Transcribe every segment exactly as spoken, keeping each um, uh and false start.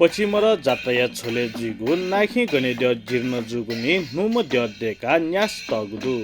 पछिमर जात्राया झ्वलय् जुइगु नायखिं गनेद्यः जीर्ण जूगुलिं न्हूम्ह द्यः दय्काः न्यास तःगु दु।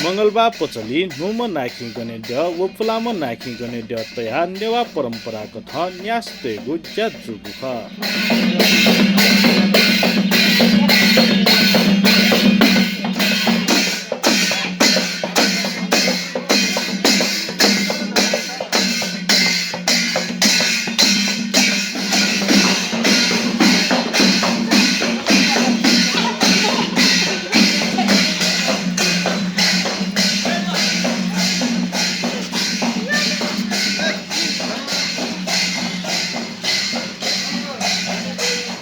मंगलबार पचली न्हूम्ह नायखिं गनेद्यः व पुलांम्ह नायखिं गनेद्यः तयाः नेवाः परम्पराकथं न्यास तयेगु ज्या जूगु खः।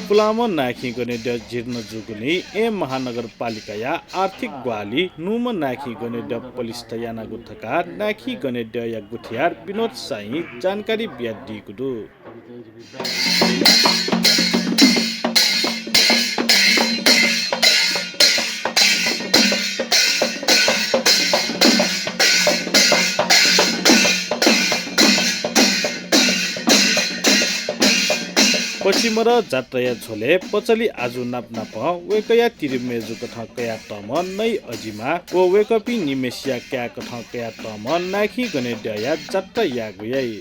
पुलांम्ह नायखिं गनेद्यः जीर्ण जूगुलिं येँ महानगरपालिकाया आर्थिक ग्वाहालि न्हूम्ह नायखिं गनेद्यः पलिस्था यानागु धकाः नायखिं गनेद्यःया गुथियार विनोद शाहीं जानकारी बियादीगु दु। पछिमर जात्राया झ्वलय् पचली आजु नापनापं वय्कःया तिरिमय्जुकथं कयातःम्ह नै अजिमा व वय्कःपिं निम्हय्सिया काय्कथं कयातःम्ह नायखिं गनेद्यःया जात्रा याःगु याइ।